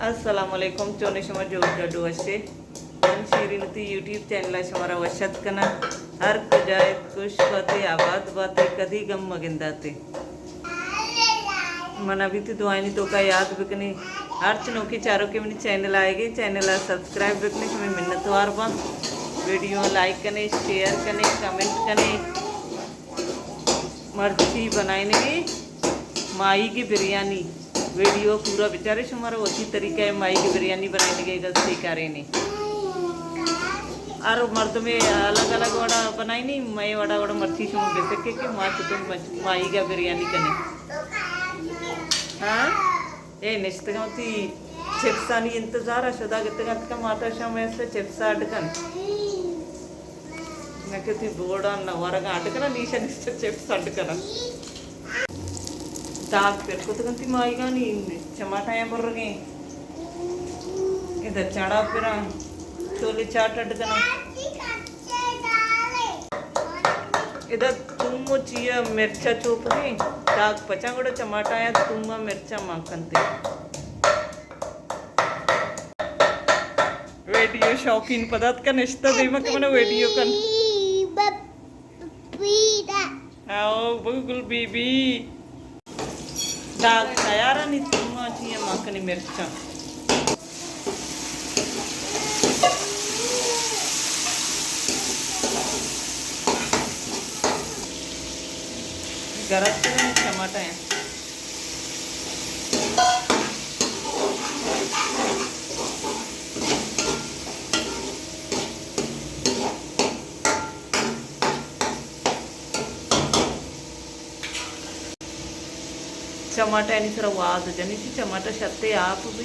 السلام علیکم، چونے شما؟ جوڑ ڈڈ وشے؟ من شیرین تی یوٹیوب چینل ءَ شمارا وش ات کناں۔ ہر کجا ات، خوش باتے، آباد باتے، کدی گم مگنداتے۔ من ابھی تی دعائنی توکا یاد بکنے۔ ہرچ نوکی چاروکے منی چینل آئے گے، چینل ءَ سبسکرائب بکنے، شمے منتوار باں۔ ویڈیو لائک کنے، شیئر کنے، کمنٹ کنے۔ مرچی بنائینگے ماہیگ بریانی۔ ویڈیو پورا بچارے، شمارا وتی طریقہ ماہیگ بریانی بنائینگے گستے کارینے۔ ہر مردمے الگ الگ وڑا بنائینی، مئے وڑا وڑا مرچی شما بسکے کہ ما چطور مچ-، ماہیگ بریانی کنے۔ ہاں؟ اے نشتگاں وتی چپسانی انتظار ءَ، شدا گتگ انت کہ ماتا شام ایسے چپس اڈ کن۔ نہ کہ تئی بورڈاں نہ ورگاں اڈ کناں، نیشا نیشا چپس اڈ کناں۔ داگ پر کتگ انت ماہیگانی، چماٹایاں برگیں۔ ادا چڑا پراں، چولے چاٹ اڈ کناں۔ ادا توم و چیا مرچا چوپگیں، داگ پچاں گڑا چماٹایاں توم و مرچاں مان کنتے۔ ویڈیو شوقین پدات کا نشتہ دیما کہ منا ویڈیو کن۔ آؤ بگل بی بی۔ داگ تیار ءَ، نی توم و چیا مان کنی مرچاں۔ گرم کنیں ٹماٹر ہیں۔ چماٹانی سرا واد جنی چی، چماٹا شتے آپ بی۔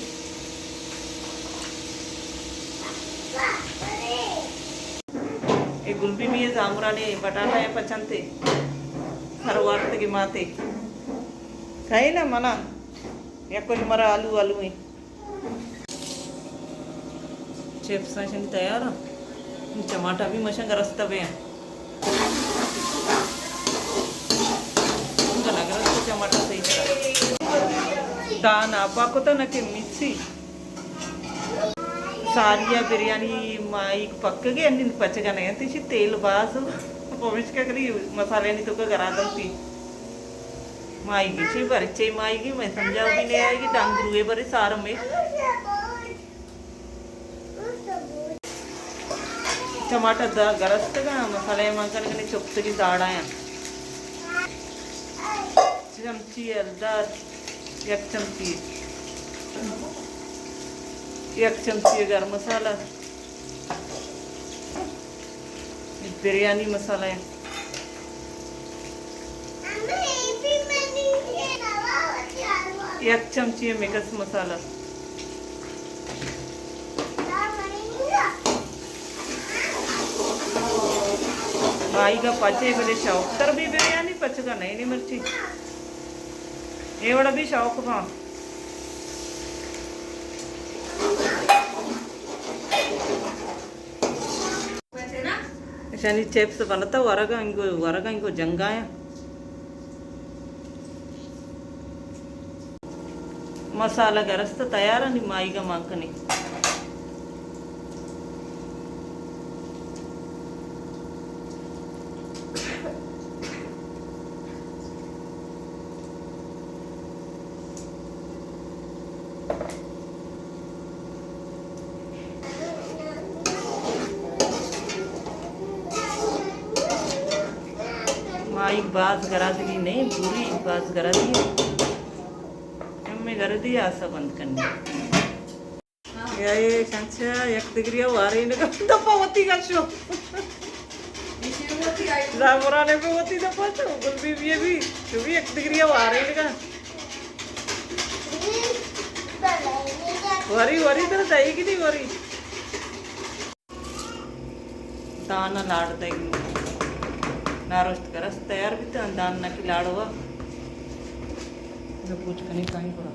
اے گل بی بی، اے زامرانے بٹاٹا اے پچنتے، سر وارتگے ماتے۔ کھائے نا منا، یا کچھ مرا آلو آلو ہیں۔ چپس اشانی تیار ءَ۔ چماٹا بھی مشاں گرستہ بے۔ نہ گرستہ چماٹا صحیح تر۔ دان آپا کتا نہ کہ مکسی۔ ساریا بریانی مائی پک گئے، انّی پچگا نہیں انت، ایشی تیل باز۔ پمشکا کری مسالے نی تو کا گرا دنتی۔ ماہیگی چی برے، چی ماہیگی میں سمجھا بھی نہیں آئے گی، ڈنگ روئے برے سار میں۔ ٹماٹر دا گرستگا، مسالے مان کنے کنے چپتگی داڑا ہیں۔ چمچی ہلدار، یک چمچی، یک چمچی گرم مسالہ۔ بریانی مسالہ ہے۔ یک چمچی مکس مسالہ۔ آئی گا پچے بلے شوق تر بھی بریانی پچ گا نہیں، نہیں مرچی۔ اے وڑا بھی شوق با۔ اشانی چپس بنتا، ورگا انگو، ورگا انگو جنگایا۔ مسالہ گرست تیار، نی ماہیگا مان کنی۔ ماہیگ باز گرادگی نہیں، بوری باز گرادگی۔ ہمیں گردی آسا بند کرنی۔ یا اے شنچا یک دگریا وارینگا، دپا وتی گشو۔ زامرانے پہ وتی دپا چو، گل بی بی بھی، چو بھی یک دگریا وارینگا۔ وری، وری ترا دائیگی دی وری۔ دانا لاڑ دئیگ۔ ناروشت گرست تیار بیت، دان نکی لاڑوا۔ جو پوچ کنی کہیں گڑا۔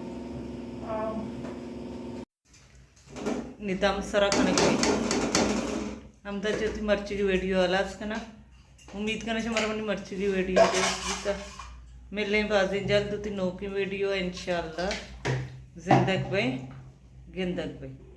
نی دم سرا کنگی۔ ہمدا چہ وتی مرچیگی ویڈیو ہلاس کناں۔ امید کناں شمارا منی مرچیگی ویڈیو دوست بیتا۔ ملیں بازیں جلد وتی نوکیں ویڈیو انشاءاللہ۔ زندگ بئیں۔ گندگ بہ۔